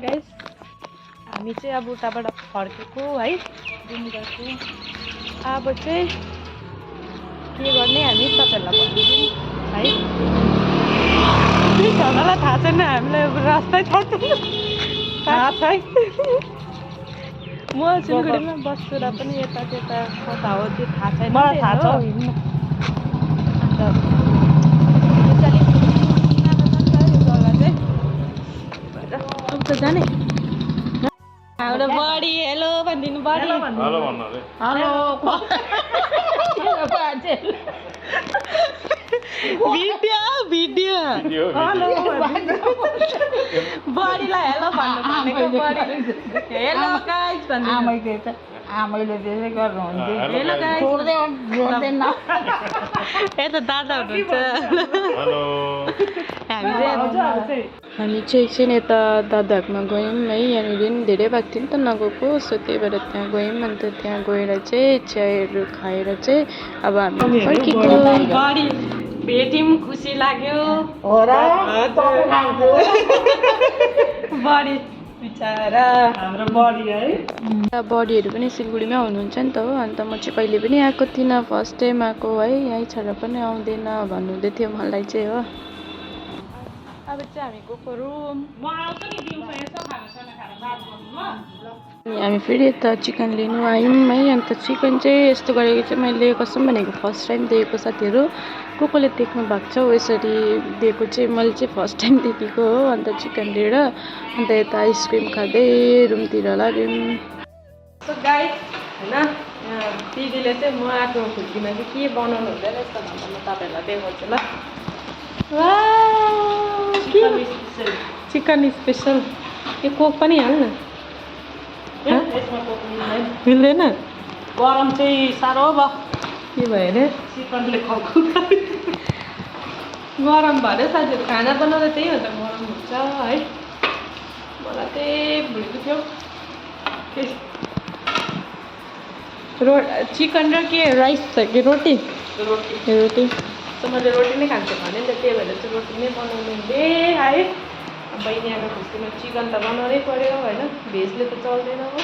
Guys हामी चाहिँ अब उताबाट फर्केको है घुम्नु गएको। अब चाहिँ के गर्ने हामी तपाईँहरूलाई भनिदिउँ है। हामीलाई थाहा छैन, हामीलाई रास्तै थाहा छैन। थाहा छ है म सिलगढीमा बस्छु र पनि यता त्यता कता हो त्यो थाहा छैन। मलाई थाहा छ अन्त जाने हाम्रो बडी हेलो भनिदिनु। बडी हेलो भन्नु रे। हेलो भिडियो भिडियो हेलो बडीलाई हेलो भन्नु भनेको। बडी हेलो गाइस भन्नु। आमैले त्यसै गर्नुहुन्थ्यो। हेलो गाइस छोड्दैन यता दादा हुनुहुन्छ। हेलो हामी चाहिँ एकछिन यता दादाहरूमा गयौँ है। यहाँनिर धेरै भएको थियो नि त नगएको, सो त्यही भएर त्यहाँ गयौँ। अन्त त्यहाँ गएर चाहिँ चियाहरू खाएर चाहिँ अब हामी फर्केको। भेट्यौँ, खुसी लाग्यो। बडी बिचारा हाम्रो बडी है। बडीहरू पनि सिलगढीमै हुनुहुन्छ नि त हो। अन्त म चाहिँ कहिले पनि आएको थिइनँ, फर्स्ट टाइम आएको है। यहीँ छोरा पनि आउँदैन भन्नुहुँदै थियो मलाई चाहिँ हो। अब चाहिँ हामी गएको रुम। हामी फेरि यता चिकन लिनु आयौँ है। अन्त चिकन चाहिँ यस्तो गरेको चाहिँ मैले कसम भनेको फर्स्ट टाइम देखेको। साथीहरू कसले देख्नु भएको छ यसरी दिएको चाहिँ मैले चाहिँ फर्स्ट टाइम देखेको हो। अन्त चिकन लिएर अन्त यता आइसक्रिम खाँदै रुमतिर लाग्यौँ। सो गाइस होइन दिदीले चाहिँ म आएको खुसीमा चाहिँ के बनाउनु हुँदैन रहेछ भनेर म तपाईँहरूलाई देखाउँछु ल। चिकन स्पेसल यो कोक पनि हाल्नु मिल्दैन। गरम चाहिँ साह्रो भयो। के भयो अरे चिकनले खल्को गरम भयो साथीहरू। खाना बनाउँदा त्यही हो त, गरम हुन्छ है। मलाई चाहिँ भुलेको थियो चिकन र के राइस छ कि रोटी रोटी सो मैले रोटी नै खान्छु भने नि त, त्यही भएर चाहिँ रोटी नै बनाउनु दे है। बहिनी आएको खुसीमा चिकन त बनाउनै पऱ्यो होइन, भेजले त चल्दैन हो।